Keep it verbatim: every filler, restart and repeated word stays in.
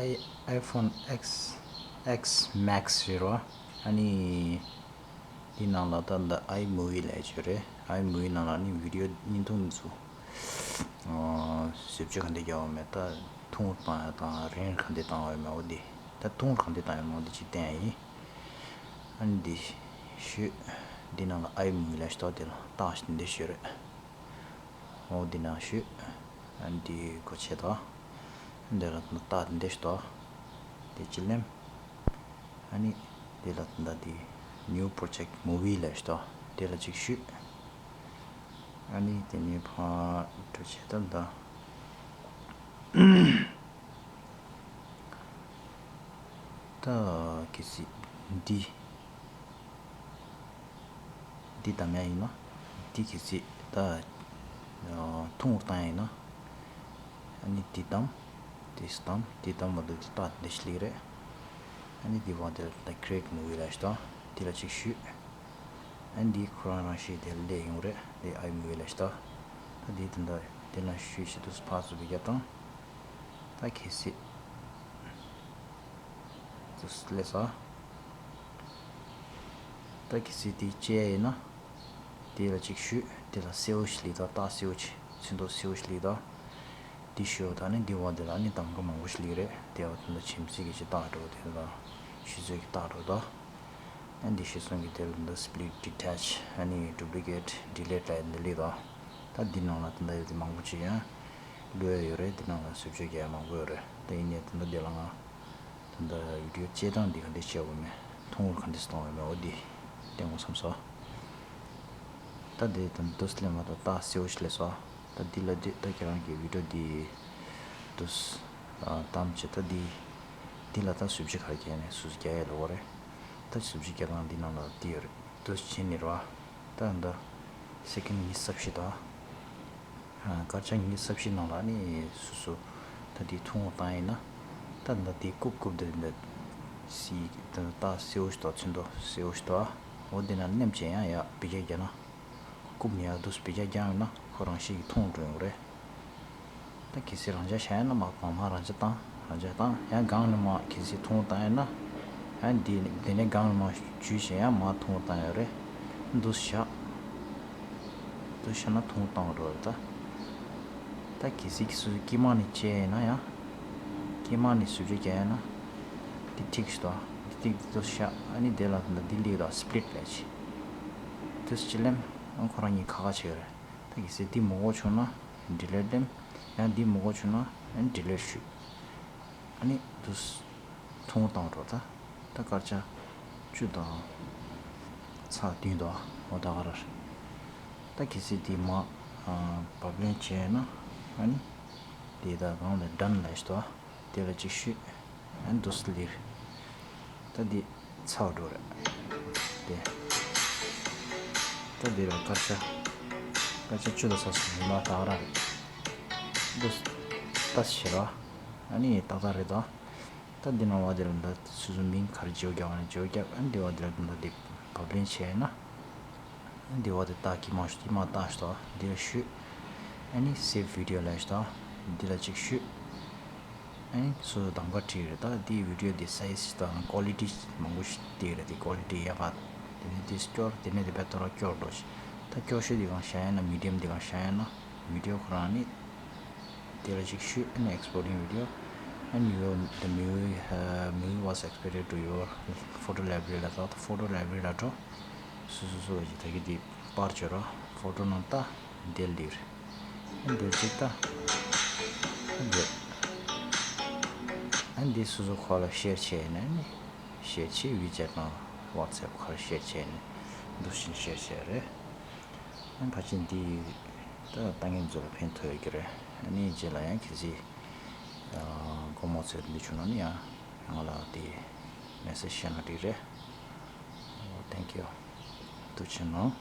iPhone X X Max རེད་རོ། ཨ་ནི། འདི་ནང་ལ་ད་ལྟ་iMovie ལབ་ཡག་ཅིག་ཡོད་རེད། iMovie ནང་ལ་ནི་བི་ཌི་ཡོ་བརྙན་ཐུང་འདི་ཚོ། ཨོ། བཟོ་བཅོས་ག་འདྲ་རྒྱག་དགོས་མེད། ད་ཐུང་རུ་བཏང་ཡག་དང་རིང་རུ་ག་འདྲ་བཏང་དགོས་མེད། འོ་འདི། ད་ཐུང་རུ་ག་འདྲ་བཏང་ཡག་མོ་འདི་ཅིག་བསྟན་ཡག་ཡིན། ཨ་ནི་འདི། ཞུ། འདི་ནང་ལ་iMovie ལབ་ཡག་ཅིག་འདུག་དེ་ལ་རྟགས་ཤིག་འདི་ཞུ་རེད། འོ་འདི་ནང་ཞུ། ཨ་ནི་འདི་སྒོ་ཕྱེ་དང་། འདི་ལ་ད་རྟགས་འདི་ཞིག་འདུག་དེ་གཅིག་ལེན། ཨ་ནི། དེ་ལ་ད་ལྟ་དེ། New Project Movie ལབ་ཡག་ཅིག་འདུག་དེ་ལ་གཅིག་ཞུ། ཨ་ནི་དེ་ནས་ཕར་འགྲོ་བྱས་ད་ལྟ། ད་གལ་སྲིད་འདི། འདི་བདམས་ཡག་ཡིན་ན། འདི་གལ་སྲིད་ད། ཨ། ཐུང་རུ་བཏང་ཡག་ཡིན་ན། ཨ་ནི་འདི་བདམས། འདི་བདམས། འདི་བདམས་མ་གཏོགས་འདི་རྟགས་འདི་ཞིག་སླེབས་ཀྱི་རེད། ཨ་ནི་འདི་བ་འདི་ལ་ད་Create Movie ལབ་ཡག་ཅིག་འདུག་དེ་ལ་གཅིག་ཞུ། ཨ་ནི་འདི་ཁོ་རང་རང་བཞིན་དེ་སླེབས་ཡོང་རེད། འདི་iMovie ལབ་ཡག་ཅིག་འདུག་ད་འདི་ད་ལྟ་དེ་ལ་ཞུ་བྱས་འདུག་ཕར་ཚུར་བརྒྱབ་བཏང་། ད་གལ་སྲིད། འདུག་སླེབས་སོང་། ད་གལ་སྲིད་འདི་བཅད་ཡག་ཡིན་ན། དེ་ལ་གཅིག་ཞུ། དེ་ལ་སེར་པོ་ཞིག་སླེབས་འདུག་རྟགས་སེར་པོ་ཅིག་ཚོན་མདོག་སེར་པོ་ཞིག་སླེབས་འདུག་འདི་ཞུ་བ་ད་ནི་འདི་བ་འདི་ལ་ནི་གདམ་ག་མང་པོ་ཞིག་སླེབས་ཀྱི་རེད། དེ་བ་ད་ལྟ་ཁྱིམ་མཚེས་ཀྱི་ཅིག་བཏགས་འགྲོ། དེ་ལ་ཤུལ་ཚོད་ཀྱི་བཏགས་འགྲོ་འདུག་ཨ་འདི་ཤེས་སོང་གི་དེ་ལ་འདི་Split, Detach, ཨ་ནི་Duplicate, Delete ལབ་འདི་སླེབས་འདུག་ད་འདི་ནང་ལ་ད་ལྟ་ཡོད་དེ་མང་པོ་ཅིག་ཡང་བླུགས་ཡག་ཡོད་རེད། འདི་ནང་ལ་བཟོ་བཅོས་རྒྱག་ཡག་མང་པོ་ཡོད་རེད། ད་ཡིན་ནའི་ད་ལྟ་འདི་ལ་ང་ད་ལྟ་བི་ཌི་ཡོ་བཅད་སྟངས་འདི་ག་འདྲ་བྱེད་དགོས་མེད། ཐུང་རུ་ག་འདྲ་གཏོང་དགོས་མེད། འོ་འདི་བསྟན་དགོས་བསམ་སོང་། ད་འདི་ད་འདུག་སླེབས་མ་གཏོགས་རྟགས་སེར་པོ་ཞིག་སླེབས་སོང་། ད་འདི་ལ་འདི་ད་ཁྱེད་རང་གི་བི་ཌི་ཡོ་འདི་འདུག་ཨ། བདམས་བྱས་ད་འདི། འདི་ལ་ད་བཟོ་བཅོས་ག་རེ་རྒྱག་ནས་སོ་སོ་རྒྱག་ཡག་ལ་འོ་རེད། ད་བཟོ་བཅོས་རྒྱག་སྟངས་འདི་ནང་ལ་འདི་ཡོད་རེད། འདུག་བྱས་ནས་རེད་པ། ད་འདི་སེ་ཀེན་ཉི་ཤུ་རྩ་བཞི་དང་། ཨ། སྐར་ཆ་ཉི་ཤུ་རྩ་བཞི་ནང་ལ་ནི་སོ་སོ་ད་འདི་ཐུང་རུ་བཏང་ཡག་ཡིན་ན། ད་འདི་འདི་རྐུབ་རྐུབ་འདི་འདི་སི་ད་རྟགས་སེར་པོ་ཞིག་འདུག་ཚོན་མདོག་སེར་པོ་ཞིག་འདུག་འོ་འདི་ནང་མནན་བྱས་ཡང་ཡག་བེད་སྤྱོད་རྒྱག་ན། རྐུབ་ནས་ཡར་འདུག་སེ་བེད་སྤྱོད་རྒྱག་ཡོང་ན་ཁོ་རང་བཞིན་གྱིས་ཐུང་འགྲོ་ཡོང་རེད། ད་གལ་སྲིད་རང་འཇགས་བཞག་ཡོད་ན་མར་མར་རང་འཇགས་བཏང་། རང་འཇགས་བཏང་། ཡང་སྒང་ནས་མར་གལ་སྲིད་ཐུང་བཏང་ཡོད་ན། ཡང་འདི་འདི་ནས་སྒང་ནས་མར་འཇུས་བྱས་ཡང་མར་ཐུང་བཏང་ཡོད་རེད། འདུག་སེ་བཞག་འདུག་སེ་བཞག་ན་ཐུང་བཏང་འགྲོ་རེད་ད། ད་གལ་སྲིད་ཀྱི་སོ་སོའི་དཀྱིལ་མ་ནས་བཅད་ཡོད་ན་ཡང་། དཀྱིལ་མ་ནས་བཟོ་བཅོས་རྒྱག་ཡོད་ན། འདི་ཐིག་ཞིག་འདུག་འདི་ཐིག་འདི་འདུག་སེ་བཞག་ཨ་ནི་དེ་ལ་འདི་འདི་སླེབས་འདུག Split ལབ་ཅིག་འདུག་སེ་ཅིག་ལེན། ཨ་ཁོ་རང་གཉིས་ཁ་ཁ་བྱེད་ཀྱི་རེད། ད་གལ་སྲིད་འདི་མི་དགོས་བྱུང་ན་Delete ལེན། ཡང་འདི་མི་དགོས་བྱུང་ན་ཨ་ནི་Delete ཞུ། ཨ་ནི་འདུག་སེ་ཐུང་བཏང་འགྲོ་ད། ད་སྐར་ཆ་བཅུ་དང་ཚེག་བདུན་འདུག་འོ་ད་ག་རེ་རེད། ད་གལ་སྲིད་འདི་མར་ཨ་བབ་ལེན་བྱས་ན་ཨ་ནི་འདི་ད་གང་ལ་Done ལབ་ཞིག་འདུག་དེ་ལ་གཅིག་ཞུས། ཨ་ནི་འདུག་སེ་ལེན། ད་འདི་ཚར་འགྲོ་རེད། དེ། ད་འདི་ལ་སྐར་ཆ། སྐར་ཆ་བཅུ་དང་ཚེག་གསུམ་ཡིན་ན་ད་ག་རང་རེད། འདུག་སེ་ལྟ་ཞིག་བྱེད་རོགས། ཨ་ནི་ཏག་ཏག་རེད་དོ། ད་འདི་ནང་བ་འདི་ལ་འདི་སོ་སོའི་མིང་ག་རེ་བརྗེ་པོ་རྒྱག་དགོས་ན་བརྗེ་པོ་རྒྱག་ཨ་ནི་འདི་བ་འདི་ལ་འདི་འདི་བབ་ལེན་བྱས་ན། འདི་བ་དེ་ལྟ་དཀྱིལ་མ་དཀྱིལ་མ་ལྟ་ཞིག་འདུག་འདི་ལ་ཞུ། ཨ་ནི་Save Video ལབ་ཞིག་འདུག་འདི་ལ་གཅིག་ཞུ། ཨ་ནི་སོ་སོ་གདམ་ག་བྲིས་རེད། ད་འདི་བི་ཌི་ཡོ་འདི་སའི་ཛི་དང་ཀོ་ལི་ཊི་མང་པོ་ཞིག་བལྟས་རེད། འདི་ཀོ་ལི་ཊི་ཡག་ག་དེ་ནས་འདི་སྐྱོར། དེ་ནས་འདི་བལ་དོ་ར་སྐྱོར་འགྲོ་ཞིག་ད་སྐྱོར་ཤོས་འདི་གང་བཞག་ཡོད་ན་མི་ཌི་ཡམ་འདི་གང་བཞག་ཡོད་ན་བི་ཌི་ཡོ་ཁོ་རང་ནི། དེ་ལ་གཅིག་ཞུ། ཨ་ནི་Exporting Video and you will, the movie, uh, movie was exported to your photo library ལ་ད་ཕོ་ཊོ་ལའི་བྷ་རི་ལ་འགྲོ། སོ་སོ་སོ་ཞིག་ད་གི་འདི་པར་བྱོས་རོགས། ཕོ་ཊོ་ནང་ལྟ། འདི་ལ་ལིར། ཨ་འདིར་གཅིག་ལྟ། ཨ་འདི། ཨ་འདི་སོ་སོ་ཁོ་ལ་ཤེར་བྱས་ནས་ནི། ཤེར་བྱས་ཝི་ཅེཊ་ནང་ཝ་ཊི་སེབ་ཁར་ཤེར་བྱས་ནས་འདུག་སེ་ཤེར་བྱས་རེད། ཨ་ཕལ་ཆེར་འདི་ད་ལྟ་མཁན་ཚོ་ལ་ཕན་ཐོགས་ཡོད་ཀྱི་རེད། ཨ་ནི་རྗེས་ལ་ཡང་གལ་སྲིད་ཨ་དགོས་མོ་ཚོས་འདི་བྱུང་ན་ནི་ཡང་ང་ལ་དེ་མེ་སེ་ཇི་བཤད་ན་འགྲིག་རེད། Thank you. ཐུགས་རྗེ་གནང་།